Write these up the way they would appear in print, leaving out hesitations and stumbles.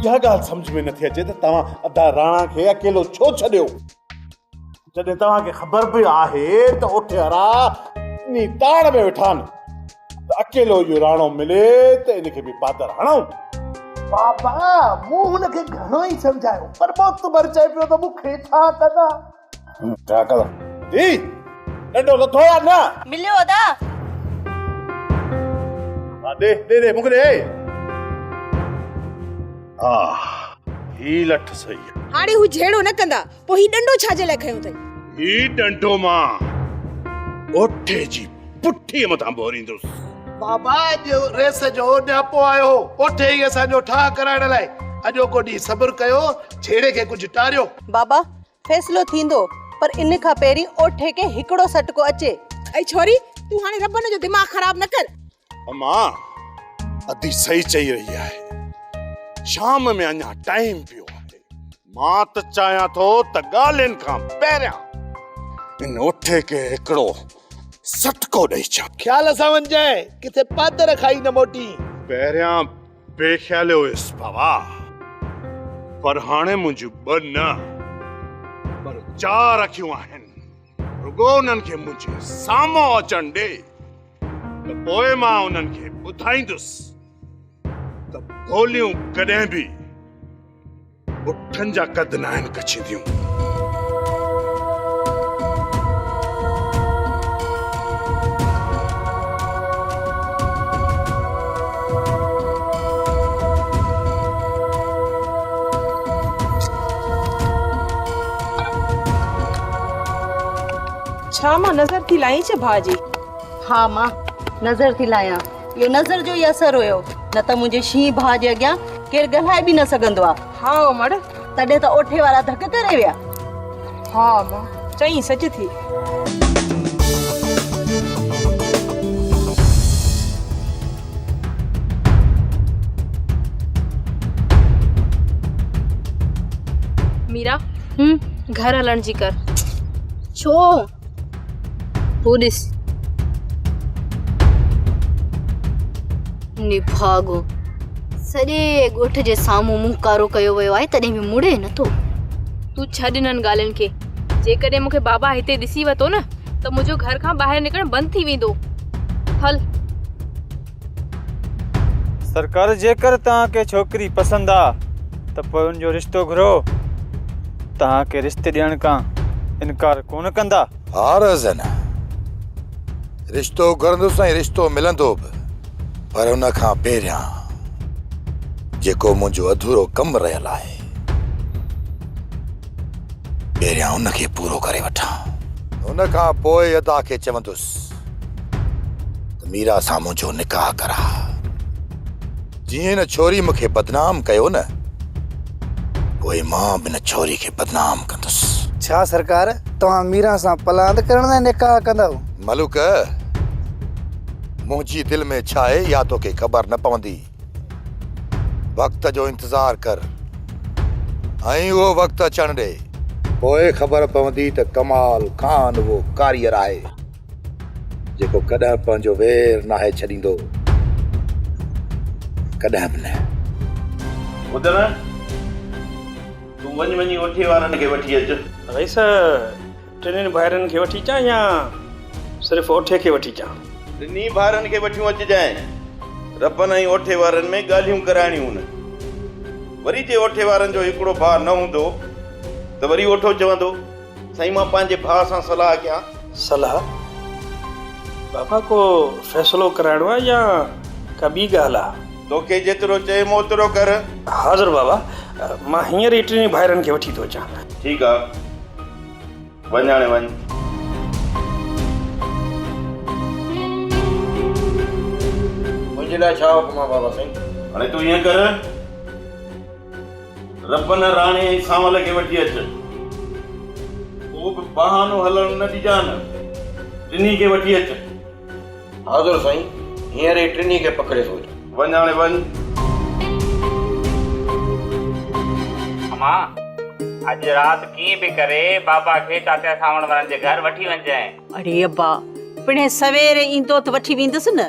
اها ڳالهه سمجهه ۾ نٿي اچي ته توهان ادا راڻا کي اڪيلو ڇو ڇڏيو؟ جڏهن توهان کي خبر به آهي ته اوٺيارا انهي تاڻ ۾ ويٺا آهن ته اڪيلو اهو راڻو ملي ته ان کي به پادر هڻون. بابا، مون هن کي گهڻو ئي سمجهايو پر معتبر چئي پيو ته مون کي ڇا ڪندا؟ ڇا ڪندا؟ ادي، ڏنڊو لٿو يا نه؟ مليو ادا. ها ڏي ڏي ڏي مون کي ڏي. ها هي لٺ صحيح آ. هاڻي هو جهيڙو نه ڪندا. پوء هي ڏنڊو ڇا جي لاء کنيو اٿئي؟ هي ڏنڊو مان اوٺي جي پٺيء مٿان ڀوريندس. بابا اڄ ريس جو نياپو آيو هو، اوٺي ئي اسان جو ٺاهه ڪرائڻ لاء. اڄوڪو ڏينهن صبر ڪيو، جهيڙي کي ڪجهه ٽاريو. بابا فيصلو ٿيندو، پر ان کان پهرين اوٺي کي هڪڙو سٽڪو اچي. اي ڇوري، تون هاڻي ربن جو دماغ خراب نه ڪر. امان، ادي صحيح چئي رهي آهي. شام ۾ اڃا ٽائيم پيو آهي. مان ته چاهيان ٿو ته ڳالهين کان پهريان ان اوٺي کي هڪڙو سٽڪو ڏئي ڇڏ. خيال سان وڃجانء، ڪٿي پادر کائي نه موٽين. پهريان بي خياليو هيس بابا، پر هاڻي منهنجون ٻه نه پر چار اکيون آهن. رڳو انهن کي منهنجي سامهون اچڻ ڏي ته پوء مان انهن کي ٻڌائيندس ته ڀوليون ڪڏهن به اٺن جا قد ناهن ڪڇينديون. ڇا مان نظر ٿي لائين ڇا ڀاء جي؟ ها مان نظر ٿي لايان. اهو نظر جو ئي اثر هيو، نه ته منهنجي شينهن ڀاء جي اڳيان ڪير ڳالهائي به نه سگهندو آ. ها امڙ. تڏهن ته اوٺي وارا ڌڪ ڪري ويا. ها اما، چئين سچ ٿي. ميرا، گهر هلڻ جي ڪر. ڇو؟ هو ڏس. نڀاڳو سڄي ڳوٺ جي سامهون منهن ڪارو ڪيو ويو آهي تڏهن به مڙي نٿو. تون ڇڏ انهن ڳالهين کي. جيڪڏهن مون کي بابا هتي ڏسي ورتو نه ته منهنجو گهر کان ٻاهر نڪرڻ بند ٿي ويندو. هل. سرڪار جيڪر توهان کي ڇوڪري پسند آ ته پوء ان جو رشتو گهرو. توهان کي رشتي ڏيڻ کان انڪار ڪونه ڪندا. ها رهزن، رشتو گهرندس ۽ رشتو ملندو به، پر ان کان پهريان جيڪو منهنجو اڌورو ڪم رهيل آهي، پهريان ان کي پورو ڪري وٺان. ان کان پوء ادا کي چوندس ته ميرا سان منهنجو نڪاح ڪراء. جيئن هن ڇوري مون کي بدنام ڪيو نه، پوء مان به هن ڇوري کي بدنام ڪندس. ڇا سرڪار، توهان ميران سان پلاند ڪرڻ لاء نڪاح ڪندؤ؟ ملوڪ، منهنجي دل ۾ ڇا آهي، اها توکي خبر نه پوندي. وقت جو انتظار ڪر ۽ اهو وقت اچڻ ڏي. پوء خبر پوندي ته ڪمال خان اهو ڪاريگر آهي. جيڪو ڪڏهن به پنهنجو وير ناهي ڇڏيندو، ڪڏهن به نه. ٻڌ نه، تون وڃ وڃي اوٺي وارن کي وٺي اچ. رئيس، ٽنهين ڀائرن کي وٺي اچان يا صرف اوٺي کي وٺي اچان؟ ٽنهي ڀائرن کي وٺيون اچجانء. ربن ۽ اوٺي وارن ۾ ڳالهيون ڪرائڻيون هن. وري جي اوٺي وارن جو هڪڙو ڀاء نه هوندو ته وري اوٺو چوندو. سائين مان پنهنجي ڀاء سان صلاح ڪيان. صلاح؟ بابا ڪو فيصلو ڪرائڻو آهي يا ڪا ٻي ڳالهه آ؟ توکي جيترو چيم اوترو ڪر. حاضر بابا، مان هينئر ئي ٽنهي ڀائرن کي وٺي ٿو اچان. ٺيڪ آ، وڃ هاڻي وڃ. منهنجي لاء ڇا حڪم آ بابا سائين؟ هاڻي تون ائين ڪر. ربن راڻي ۽ سانول کي وٺي اچ. ڪو به بهانو هلڻ نه ڏجان. ٽنهي کي وٺي اچ. حاضر سائين، هينئر ئي ٽنهي کي پڪڙي ٿو اچان. وڃ هاڻي وڃ. امان، اڄ رات ڪيئن به ڪري بابا کي چاچا سانوڻ وارن جي گهر وٺي وڃجانء. اڙي ابا، پڻهين سوير ايندو ته وٺي ويندس نه.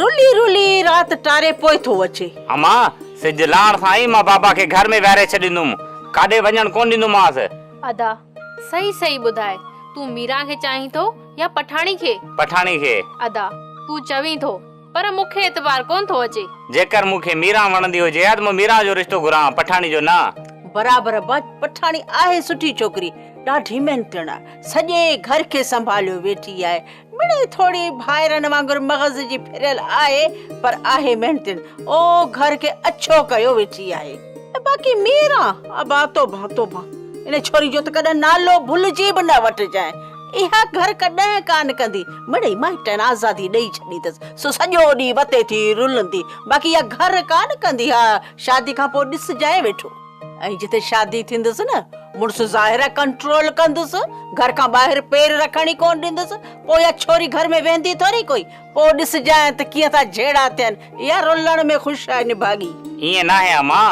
رلي رلي رات ٽاري پوء ٿو اچي. امان، سج لهڻ سان ئي مان بابا کي گهر ۾ ويهاري ڇڏيندم. ڪاڏي وڃڻ ڪونه ڏيندومانس. ادا، صحيح صحيح ٻڌاء، تون ميران کي چاهين ٿو يا پٺاڻي کي؟ پٺاڻي کي. ادا، تون چوين ٿو، پر مون کي اعتبار ڪونه ٿو اچي. جيڪر مون کي ميران وڻندي هجي ها ته مان ميران جو رشتو گهران ها، پٺاڻي جو نه. برابر ابا، پٺاڻي آهي سٺي ڇوڪري، ڏاڍي محنتڻ آهي، سڄي گهر کي سنڀاليو ويٺي آهي. مڙئي ٿوري ڀائرن وانگر مغز جي ڦريل آهي پر آهي محنتين. او گهر کي اڇو ڪيو ويٺي آهي. ۽ باقي ميران، ابا توبه توبه، ان ڇوري جو ته ڪڏهن نالو ڀلجي به نه وٺجانء. اها گهر ڪڏهن ڪانه ڪندي. مڙئي مائٽن آزادي ڏئي ڇڏي اٿس، سو سڄو ڏينهن وتي ٿي رلندي. باقي اها گهر ڪانه ڪندي. ها شادي کان پوء ڏسجانء ويٺو. ۽ جتي شادي ٿيندس نه، مڙس ظاهر آ ڪنٽرول ڪندس، گهر کان ٻاهر پير رکڻ ئي ڪونه ڏيندس، پوء اها ڇوري گهر ۾ ويهندي ٿوري ڪوئي، پوء ڏسجانء ته ڪيئن ٿا جهيڙا ٿين، اها رلڻ ۾ خوش آهي نڀاڳي. ائين ناهي امان،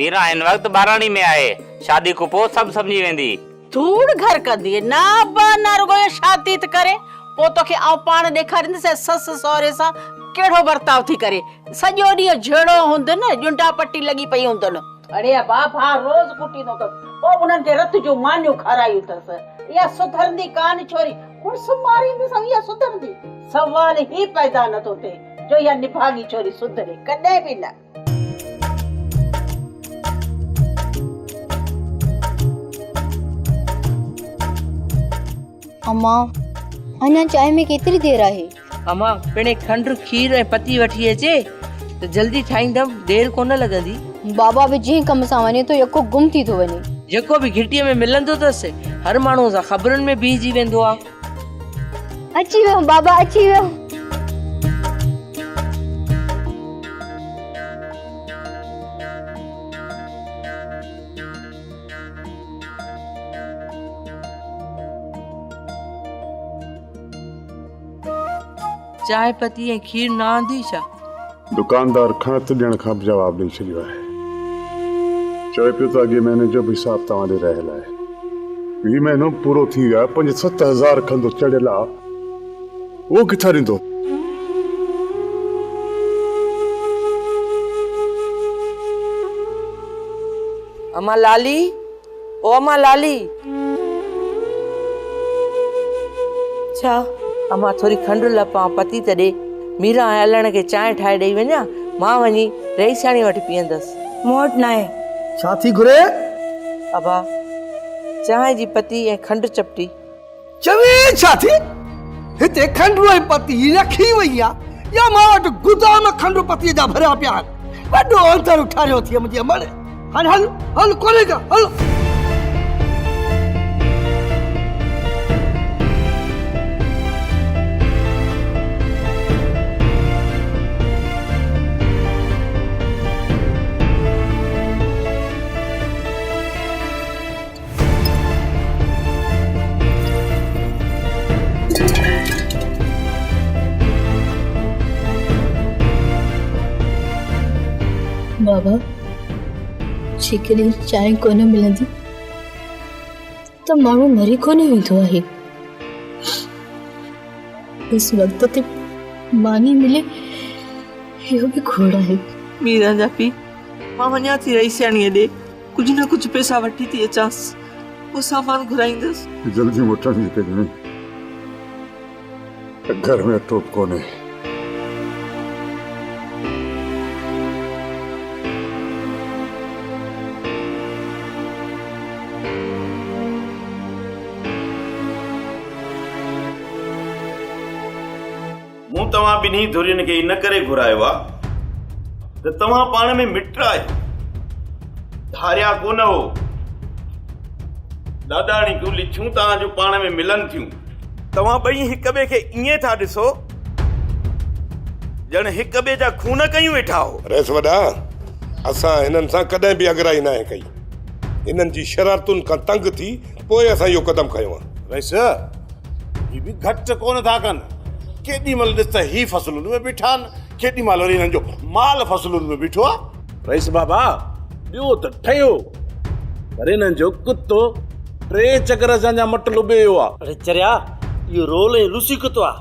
ميران هن وقت ٻاراڻي ۾ آهي، شادي کان پوء سڀ سمجهي ويندي. ڌوڙ گهر ڪندي، نه ابا نه، رڳو اها شادي ته ڪري، پوء توکي آئون پاڻ ڏيکاريندس ۽ سس سهري سان ڪهڙو ورتاء ٿي ڪري. سڄو ڏينهن جهيڙو هوندن، ڄنڊا پٽي لڳي پئي هوندن. اڙي ابا، ڀاء روز ڪٽيندو اٿس، پوء به انهن کي رت جون مانيون کارايون اٿس. اها سڌرندي ڪانه ڇوري، مڙس ماريندس ۽ اها سڌرندي؟ سوال ئي پيدا نٿو ٿئي جو اها نڀاڳي ڇوري سڌري، ڪڏهن به نه. امان، اڃا چانهه ۾ ڪيتري دير آهي؟ امان، پڻهين کنڊ، کير ۽ پتي وٺي اچي ته جلدي ٺاهيندم، دير ڪونه لڳندي. بابا به جنهن ڪم سان وڃي ٿو يڪو گم ٿي ٿو وڃي. جيڪو به گهٽيء ۾ ملندو اٿس، هر ماڻهوء سان خبرن ۾ بيهجي ويندو آ. اچي ويو بابا اچي ويو. چانهه پتي ۽ کير نه آندي ڇا؟ دڪاندار کڻت ڏيڻ کان به جواب ڏئي ڇڏيو آهي. چوي پيو ته اڳئين مهيني جو به حساب توهان ڏي رهيل آهي. هي مهينو به پورو ٿي ويو آهي، پنج 7000 کن ته چڙهيل آ، اهو ڪٿان ڏيندو؟ امان لالي، او امان لالي. ڇا؟ امان ٿوري کنڊ لپان پتي ته ڏي. ميران ۽ علڻ کي چانهه ٺاهي ڏئي وڃان، مان وڃي رئيسياڻيء وٽ پيئندس. مون وٽ ناهي. ڇا ٿي گهري؟ ابا، چانهه جي پتي ۽ کنڊ چپٽي. چوين ڇا ٿي؟ هتي کنڊ ۽ پتي رکي وئي آ يا مان وٽ گدام کنڊ پتيء جا ڀريا پيا آهن. وڏو انڌر اٺاريو اٿئي منهنجي امڙ. هاڻي هل، هل ڪونهي ڪا، هل. بابا جيڪڏهن چانهه ڪونه ملندي ته ماڻهو مري ڪونه ويندو آهي. بس وقت تي ماني ملي اهو به کوڙ آهي. ميران جا پيء مان وڃان ٿي رئيسياڻيء ڏي. ڪجهه نه ڪجهه پئسا وٺي ٿي اچانس، پوء سامان گهرائيندس. جلدي موٽڻ جي ڪجانء، گهر ۾ اٽو به ڪونهي. مون توهان ٻنهي ڌرين کي ان ڪري گهرايو آ ته توهان پاڻ ۾ مٽ آهيو، ڌاريا ڪونه هو. ڏاڏاڻيڪيون لڇيون توهان جون پاڻ ۾ ملن ٿيون. توهان ٻئي هڪ ٻئي کي ائين ٿا ڏسو ڄڻ هڪ ٻئي جا خون ڪيون ويٺا هو. رئيس وڏا، اسان هنن سان ڪڏهن به اڳرائي ناهي ڪئي. هنن جي شرارتن کان تنگ ٿي پوء اسان اهو قدم کنيو آ. رئيس، هي به گهٽ ڪونه ٿا ڪن. ڪيڏي مهل ڏس ته هي فصلن ۾ بيٺا آهن، ڪيڏي مهل وري هنن جو مال فصلن ۾ بيٺو آهي. رئيس بابا، ٻيو ته ٺهيو، پر هنن جو ڪتو ٽي چڪر اسان جا مٽ لٻي ويو آهي. اڙي چريا، اهو رول ۽ روسي ڪتو آهي،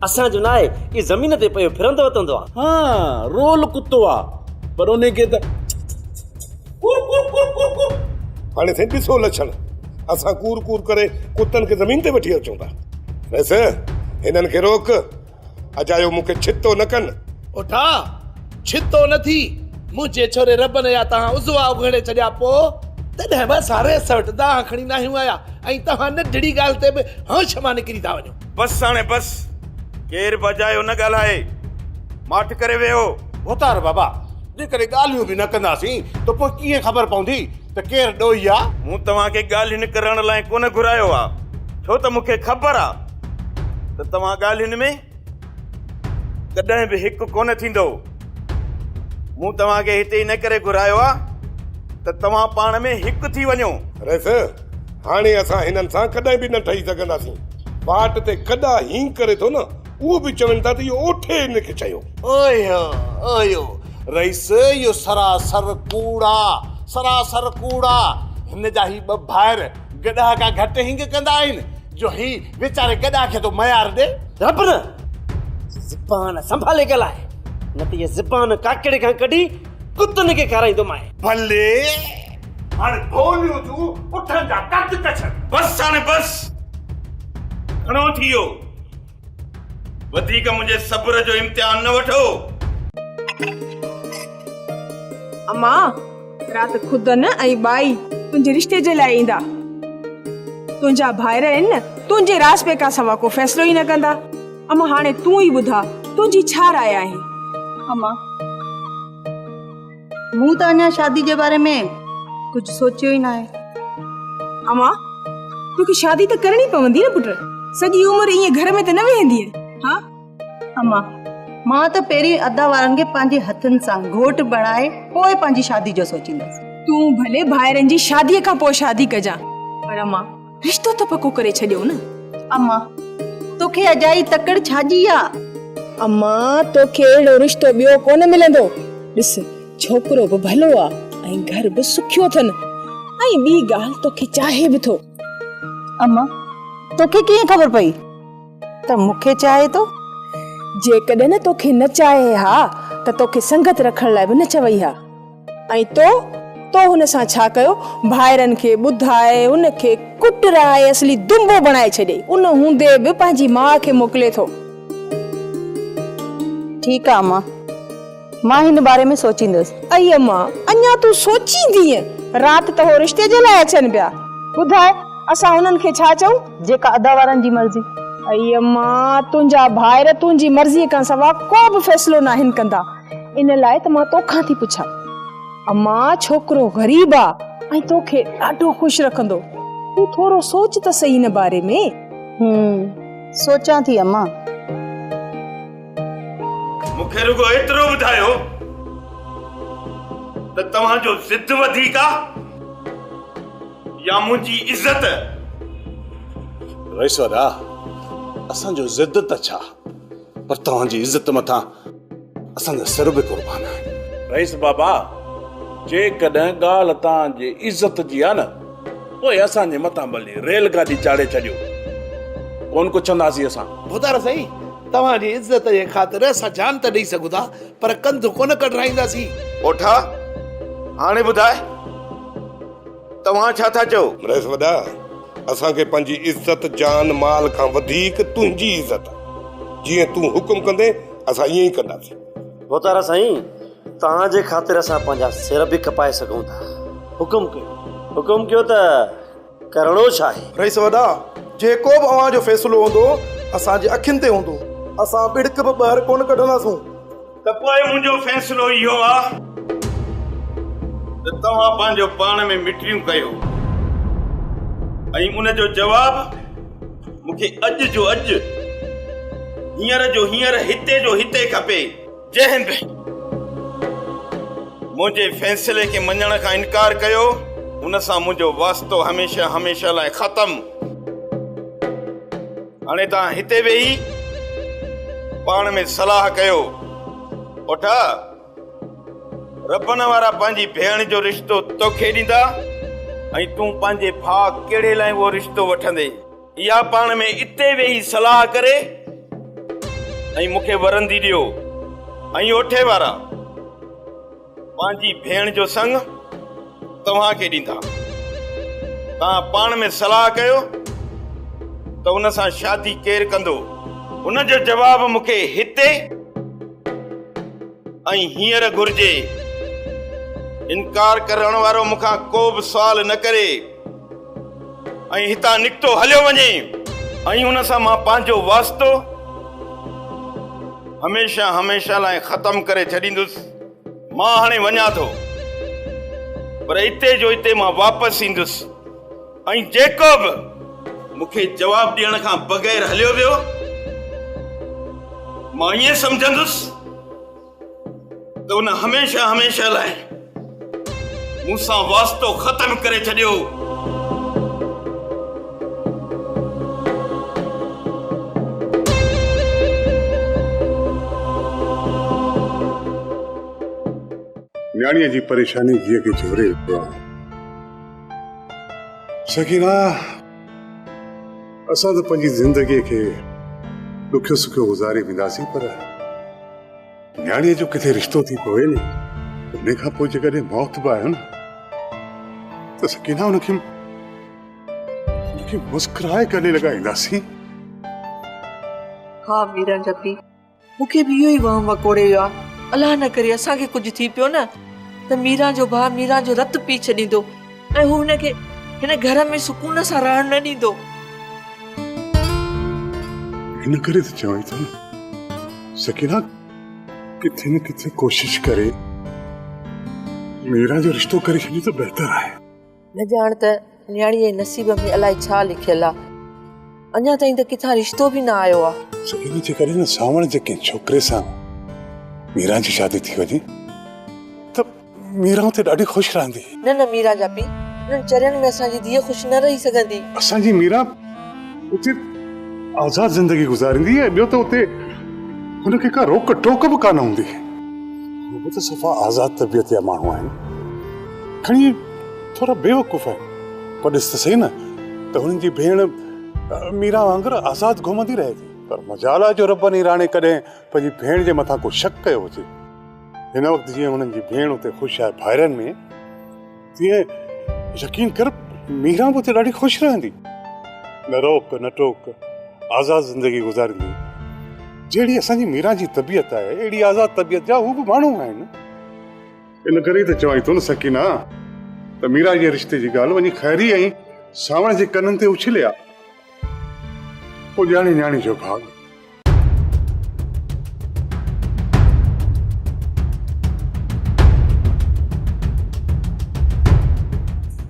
اسان جو ناهي، اهو زمين تي پيو ڦرندو وتندو آهي. ها، رول ڪتو آهي، پر انهي کي ته. هاڻي سائين ڏسو لڇڻ، اسان ڪور ڪور ڪري ڪتن کي زمين تي وٺي اچون ٿا. رئيس، هنن کي روڪ، اجايو مون کي ڇتو نه ڪن. اوٺا، ڇتو نه ٿي، منهنجي ڇوري ربن جا توهان عضوا اگهڙي ڇڏيا پوء تڏهن به اسان رئيس وٽ دانهن کڻي ناهيون آيا ۽ توهان ننڍڙي ڳالهه تي به هوش مان نڪري ٿا وڃو. بس هاڻي بس، ڪير به اجايو نه ڳالهائي، ماٺ ڪري ويهو. ڀوتار بابا، جيڪڏهن ڳالهيون به نه ڪنداسين ته پوء ڪيئن خبر پوندي ته ڪير ڏوهي آ؟ مون توهان کي ڳالهين ڪرڻ لاء ڪونه گهرايو آ، ڇو ته مون کي خبر آ ته توهان ڳالهين ۾ ڪڏهن به هڪ ڪونه ٿيندؤ. مون توهان کي هتي ان ڪري گهرايو آ ته توهان پاڻ ۾ هڪ ٿي وڃو. رئيس، هاڻي اسان هنن سان ڪڏهن به نه ٺهي سگهنداسين. واٽ تي گڏا هينگ ڪري ٿو نه، اهو به چون ٿا ته اهو اوٺي هن کي چيو. اهو، اهو، رئيس، اهو سراسر ڪوڙ آ، سراسر ڪوڙ آ. هن جا هي ٻه ڀائر گڏهه کان گهٽ هينگ ڪندا آهن، جو هي ويچاري گڏهه کي ٿو ميار ڏي. رب نه، زبان سنڀالي ڳالهاء، نه ته اها زبان ڪاڪڙي کان ڪڍي ڪتن کي کارائيندومانء. ڀلي هاڻي ڀوليون ٿيون اٺن جا قد ڪڇن. بس هاڻي بس، گهڻو ٿي ويو. وڌيڪ منهنجي صبر جو امتحان نه وٺو. اما، رات خدن ۽ ٻائي تنهنجي رشتي جي لاء ايندا. تنهنجا ڀائر آهن نه، تنهنجي راضپي کان سوا ڪو فيصلو ئي نه ڪندا. اما هاڻي تون ئي ٻڌاء، تنهنجي ڇا راء آهي؟ اما، مون ته اڃا شادي جي باري ۾ ڪجهه سوچيو ئي ناهي. اما، توکي شادي ته ڪرڻي پوندي نه پٽ، سڄي عمر ائين گهر ۾ ته نه ويهندينء، ها؟ اما، مان ته پهرين ادا وارن کي پنهنجي هٿن سان گهوٽ بڻائي پوء پنهنجي شادي جو سوچيندس. تون ڀلي ڀائرن جي شاديء کان پوء شادي ڪجان، پر اما، رشتو ته پڪو ڪري ڇڏيو نه. اما، توکي اجائي تڪڙ ڇاجي آ؟ اما، توکي اهڙو رشتو ٻيو ڪونه ملندو. ڏس، ڇوڪرو به ڀلو آ ۽ گهر به سکيو اٿن ۽ ٻي ڳالهه توکي چاهي به ٿو. اما، توکي ڪيئن خبر پئي ته مون کي چاهي ٿو؟ جيڪڏهن توکي نه چاهي ها ته توکي سنگت رکڻ لاء به نه چوي ها. ۽ تو، تو هن سان ڇا ڪيو؟ ڀائرن کي ٻڌائي، هن کي ڪٽرائي اصلي دنبو بڻائي ڇڏيئي. ان هوندي به پنهنجي ماء کي موڪلي ٿو. ٺيڪ آ امان، مان هن باري ۾ سوچيندس. ائي امان، اڃا تون سوچيندينء؟ رات ته هو رشتي جي لاء اچن پيا. ٻڌاء، اسان هنن کي ڇا چئون؟ جيڪا ادا وارن جي مرضي. ائي امان، تنهنجا ڀائر تنهنجي مرضيء کان سوا ڪو به فيصلو ناهن ڪندا. ان لاء ته مان توکان ٿي پڇان. امان ڇوڪرو غريب آ ۽ توکي ڏاڍو خوش رکندو. تون ٿورو سوچ ته سهي ان باري ۾. هون، سوچان ٿي امان. مون کي رڳو ايترو ٻڌايو ته توهان جو ضد وڌيڪ آ يا منهنجي عزت؟ رئيس وڏا، اسان جو ضد ته ڇا، پر توهان جي عزت مٿان اسان جا سر به قربان آهن. رئيس بابا، جيڪڏهن ڳالهه توهان جي عزت جي آ نه، پوء اسان جي مٿان ڀلي ريل گاڏي چاڙهي ڇڏيو، ڪونه ڪڇنداسين اسان. ڀوتار سائين، توهان جي عزت جي خاطر اسان جان ته ڏئي سگهون ٿا، پر ڪنڌ ڪونه ڪڍرائينداسين. اوٺا، هاڻي ٻڌاء، توهان ڇا ٿا چئو؟ رئيس وڏا، اسان کي پنهنجي عزت، جان، مال کان وڌيڪ تنهنجي عزت آ. جيئن تون حڪم ڪندين، اسان ائين ئي ڪنداسين. ڀوتارا سائين، توهان جي خاطر اسان پنهنجا سر به ڪپائي سگهون ٿا. حڪم ڪيو، حڪم ڪيو ته ڪرڻو ڇا آهي؟ رئيس وڏا، جيڪو به اوهان جو فيصلو هوندو، اسان جي اکين تي هوندو. اسان ٻڙڪ به ٻاهر ڪونه ڪڍنداسون. ته پوء منهنجو فيصلو اهو آ ته توهان پنهنجو پاڻ ۾ مٽريون ڪيو ۽ ان جو جواب مون کي اڄ جو اڄ، هينئر جو هينئر، هتي جو هتي کپي. جنهن به منهنجي فيصلي کي مڃڻ کان انڪار ڪيو، ان سان منهنجو واسطو هميشه هميشه لاء ختم. هاڻي توهان هتي ويهي پاڻ ۾ صلاح ڪيو. اوٺا، ربن وارا پنهنجي ڀيڻ جو رشتو توکي ڏيندا ۽ تون پنهنجي ڀاء ڪهڙي لاء اهو رشتو وٺندين؟ اها پاڻ ۾ اتي ويهي صلاح ڪري ۽ مون کي ورندي ڏيو. ۽ اوٺي وارا پنهنجي ڀيڻ جو سڱ توهان کي ڏيندا. توهان پاڻ ۾ صلاح ڪيو ته ان سان شادي ڪير ڪندو؟ ان جو جواب مون کي هتي ۽ هينئر گهرجي. انڪار ڪرڻ وارو مون کان ڪو به سوال نه ڪري ۽ هتان نڪتو هليو وڃي ۽ ان سان مان پنهنجو واسطو هميشه هميشه لاء ختم ڪري ڇڏيندس. مان هاڻي وڃان ٿو، پر اتي جو اتي مان واپس ايندس ۽ جيڪو به مون کي جواب ڏيڻ کان بغير هليو ويو، مان ائين سمجهندس ته ان هميشه هميشه لاء مون سان واسطو ختم ڪري ڇڏيو. نياڻيء جي پريشاني جيء کي جهوري ويو آهي. سڪينه، اسان ته پنهنجي زندگيء کي ڏکيو سکيو گذاري وينداسين پر نياڻيء جو ڪٿي رشتو ٿي پوي نه، ان کان پوء جيڪڏهن موت به آيو نه ته سڪينه ان کي ان کي مسڪرائي گلي لڳائينداسين. ها ميران جا پيء، مون کي به اهو ئي وهم وڪوڙي ويو آهي. الله نه ڪري اسان کي ڪجهه ٿي پيو نه ته ميران جو ڀاء ميران جو رت پي ڇڏيندو ۽ هو هن کي هن گهر ۾ سڪون سان رهڻ نه ڏيندو. ان ڪري ته چوين ٿو نه سڪينه ڪٿي نه ڪٿي ڪوشش ڪري ميران جو رشتو ڪري ڇڏي ته بهتر آهي. نه ڄاڻ ته نياڻيء جي نصيب ۾ الائي ڇا لکيل آ. اڃا تائين ته ڪٿان رشتو به نه آيو آ. سڪينه جيڪڏهن نه سانوڻ جي ڪنهن ڇوڪري سان ميران جي شادي ٿي وڃي ته ميران اتي ڏاڍي خوش رهندي. نه نه ميران جا پيء، انهن چرين ۾ اسان جي ڌيء خوش نه رهي سگهندي. اسان جي ميران اتي آزاد زندگي گذاريندي ۽ ٻيو ته اتي هن کي ڪا روڪ ٽوڪ به ڪانه هوندي. هو به ته صفا آزاد طبيعت جا ماڻهو آهن. کڻي ٿورا بيوقوف آهن پر ڏس ته سهي نه ته هنن جي ڀيڻ ميران وانگر آزاد گهمندي رهي ٿي. پر مجال آهي جو ربني راڻي ڪڏهن پنهنجي ڀيڻ جي مٿان ڪو شڪ ڪيو هجي. هن وقت جيئن هنن جي ڀيڻ اتي خوش آهي ڀائرن ۾ تيئن يقين ڪر ميران به اتي ڏاڍي خوش رهندي. نه روڪ نه ٽوڪ آزاد زندگي گذاريندي. جهڙي اسان جي ميران جي طبيعت آهي اهڙي آزاد طبيعت جا هو به ماڻهو آهن. ان ڪري ئي ته چوانء ٿو نه سڪينه ته ميران جي رشتي جي ڳالهه وڃي خيري ۽ سانوڻ جي ڪنن تي اڇلي آ. پوء ڄاڻي نياڻي جو ڀاڳ.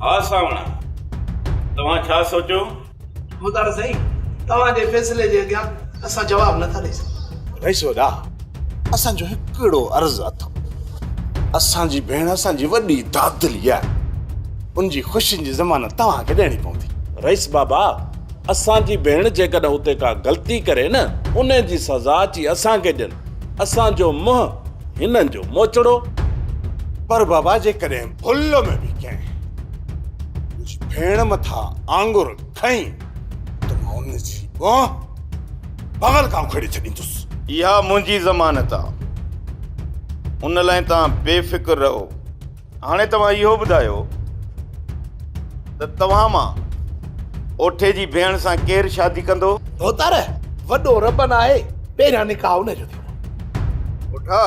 ها سانوڻ، توهان ڇا سوچيو؟ مدار سائين، توهان جي فيصلي جي اڳيان اسان جواب نه ٿا ڏئي سگهون. رئيس وڏا، اسان جو هڪڙو عرض اٿو. اسان جي ڀيڻ اسان جي وڏي دادلي آهي. ان جي خوشين جي ضمانت توهان کي ڏيڻي پوندي. رئيس بابا، اسان جي ڀيڻ جيڪڏهن اتي ڪا غلطي ڪري نه، ان جي سزا اچي اسان کي ڏين. اسان جو منهن هنن جو موچڙو. پر بابا جيڪڏهن ڀل ۾ به ڪنهن منهنجي ڀيڻ مٿان آڱر کنئي ته مان ان جي ٻانهن بغل کان اکيڙي ڇڏيندس. اها منهنجي ضمانت آ. ان لاء توهان بي فڪر رهو. هاڻي توهان اهو ٻڌايو ته توهان مان اوٺي جي ڀيڻ سان ڪير شادي ڪندو؟ ڀوتار، وڏو ربن آهي، پهريان نڪاح ان جو ٿيندو. اوٺا،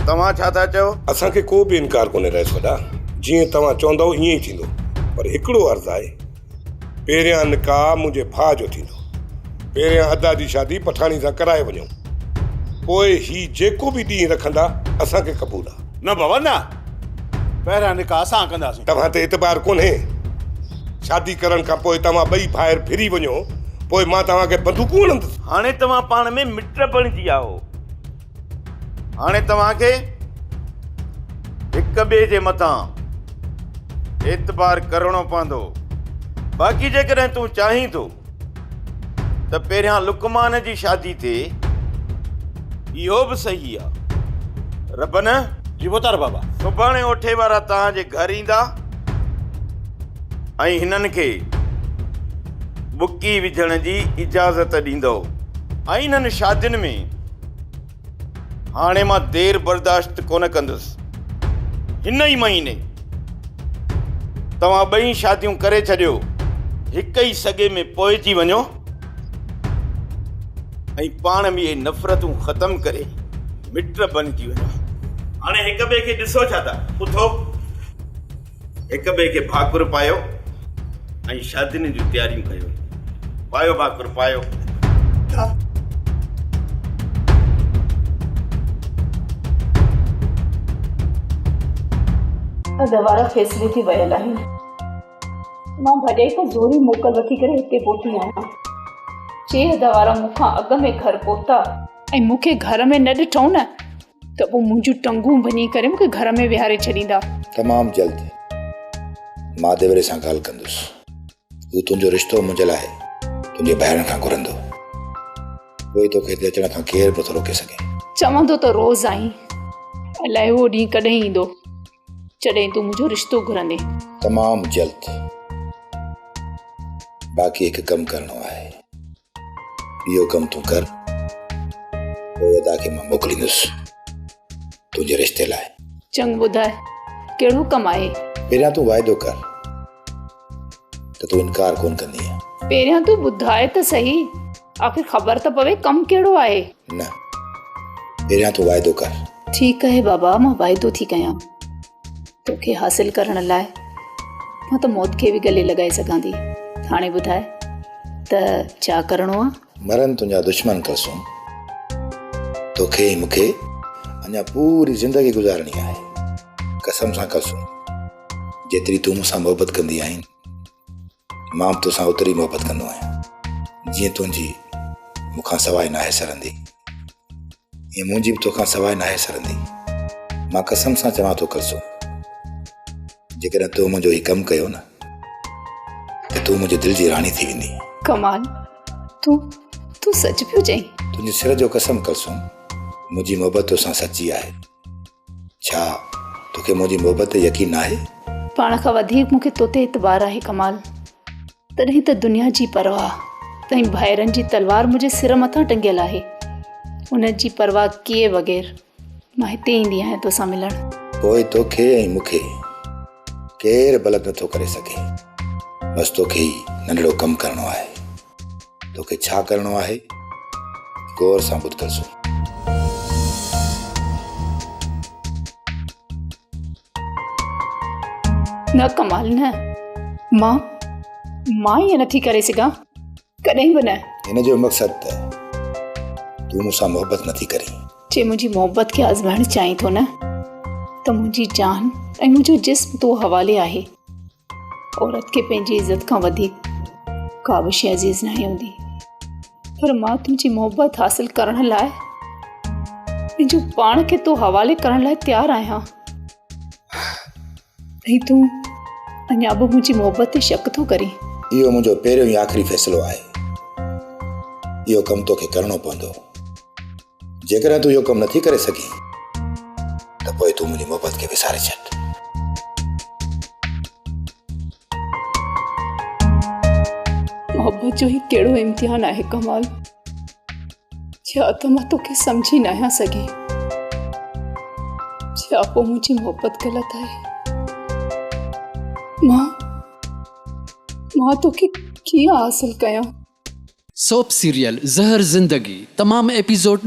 توهان ڇا ٿا چئو؟ اسان کي ڪو به انڪار ڪونهي رئيس وڏا، جيئن توهان چوندؤ ائين ئي ٿيندو، پر هڪڙو عرض آهي، پهريان نڪاح منهنجي ڀاء جو ٿيندو. پهريان ادا جي شادي پٺاڻي سان ڪرائي وڃون. پوء هي جيڪو به ڏينهن رکندا اسان کي قبول آ. نه بابا نه، پهريان نڪاح اسان ڪنداسين. توهان تي اعتبار ڪونهي. شادي ڪرڻ کان پوء توهان ٻئي ڀائر ڦري وڃو، پوء مان توهان کي بندوقون هڻندس. هاڻي توهان پاڻ ۾ مٽ بڻجي ويا آهو. هاڻي توهان کي هڪ ٻئي جي مٿان اعتبار ڪرڻو پوندو. باقي جيڪڏهن تون چاهين ٿو ته پهريان لقمان جي شادي ٿئي، اهو به صحيح آ. رب نه؟ جي ڀوتار بابا. سڀاڻي اوٺي وارا توهان جي گهر ايندا ۽ هنن کي ٻڪي وجهڻ جي اجازت ڏيندؤ ۽ انهن شادين ۾ هاڻي مان دير برداشت ڪونه ڪندس. هن ئي مهيني توهان ٻئي شاديون ڪري ڇڏيو. هڪ ئي سڳي ۾ پوئجي وڃو ۽ پاڻ ۾ اهي نفرتون ختم ڪري مٽ بڻجي وڃو. هاڻي هڪ ٻئي کي ڏسو ڇا ٿا؟ اٿو، هڪ ٻئي کي ڀاڪر پايو ۽ شادين جون تياريون ڪيو. پايو ڀاڪر پايو. اڌ وارا فيصلي تي ويل آهن. مان ڀاڄائي کان زوري موڪل وٺي ڪري هتي پهتي آهيان. چي ادا وارا مون کان اڳ ۾ گهر پهتا. ۽ مون کي گهر ۾ نه ڏٺائون نه ته پوء منهنجون ٽنگون ڀڃي ڪري مون کي گهر ۾ ويهاري ڇڏيندا. تمام جلد مان ديوري سان ڳالهه ڪندس. هو تنهنجو رشتو منهنجي لاء تنهنجي ڀائرن کان گهرندو. پوء توکي هتي اچڻ کان ڪير به نٿو روڪي سگهي. چوندو ته روز آهين. الائي اهو ڏينهن ڪڏهن ايندو. جڏهن تون منهنجو رشتو گهرندين. تمام جلد. باقي هڪ ڪم ڪرڻو آهي. اهو ڪم تون ڪر. پوء ادا کي مان موڪليندس تنهنجي رشتي لاء. چڱ ٻڌاء ڪهڙو ڪم آهي؟ پهريان تون واعدو ڪر ته تون انڪار ڪونه ڪندينء. پهريان تون ٻڌاء ته سهي. آخر خبر ته پوي ڪم ڪهڙو آهي؟ نه، پهريان تون واعدو ڪر. ٺيڪ آهي بابا، مان واعدو ٿي ڪيان. توکي حاصل ڪرڻ لاء مان ته موت کي به ڳلي لڳائي سگهان ٿي. هاڻي ٻڌاء ته ڇا ڪرڻو آ؟ مرن تنهنجا دشمن ڪلثوم. توکي ۽ مون کي اڃا پوري زندگي گذارڻي آهي. قسم سان ڪلثوم، جيتري تون مون سان محبت ڪندي آهين، مان به توسان اوتري ئي محبت ڪندو آهيان. جيئن تنهنجي مون کان سواء ناهي سرندي، ائين منهنجي به توکان سواء ناهي سرندي. مان قسم سان چوان ٿو ڪلثوم، جيڪڏهن تو منهنجو هي ڪم ڪيو نه ته تون منهنجي دل جي راڻي ٿي ويندينء. ڪمال، تون تون سچ پيو چئين؟ تنهنجي سر جو قسم ڪلثوم، منهنجي محبت توسان سچي آهي. ڇا توکي منهنجي محبت تي يقين ناهي؟ پاڻ کان وڌيڪ مون کي توتي اعتبار آهي ڪمال. تڏهن ته دنيا جي پرواهه ۽ ڀائرن جي تلوار منهنجي سر مٿان ٽنگيل آهي. انهن جي پرواهه ڪيئي بغير مان هتي ايندي آهيان توسان ملڻ. پوء توکي ۽ مون کي ڪير به الڳ نٿو ڪري سگهي. بس توکي هي ننڍڙو ڪم ڪرڻو آهي. توکي ڇا ڪرڻو آهي؟ غور سان ٻڌ ڪلثوم. نه ڪمال نه. مان مان ائين نٿي ڪري سگهان. ڪڏهن به نه. هن جو مقصد ته تون مون سان محبت نٿي ڪرين. جي منهنجي محبت کي آزمائڻ چاهين ٿو نه ته منهنجي جان ۽ منهنجو جسم تو حوالي آهي. عورت کي پنهنجي عزت کان وڌيڪ ڪا به شيء عزيز ناهي هوندي پر مان تنهنجي محبت حاصل ڪرڻ لاء پنهنجو پاڻ کي تو حوالي ڪرڻ لاء تيار آهيان ۽ تون اڃا به منهنجي محبت تي شڪ ٿو ڪرين. اهو منهنجو پهريون ۽ آخري فيصلو آهي. اهو ڪم توکي ڪرڻو پوندو. جيڪڏهن تون اهو ڪم نٿي ڪري سگهين ته پوء تون منهنجي محبت کي وساري ڇڏ. محبت جو هي ڪهڙو امتحان آهي ڪمال، ڇا ته مان توکي سمجهي ناهيان سگهي، ڇا پوء منهنجي محبت غلط آهي؟ مان مان توکي ڪيئن حاصل ڪيان؟ سوپ سيريل زهر زندگي تمام ايپيسوڊ.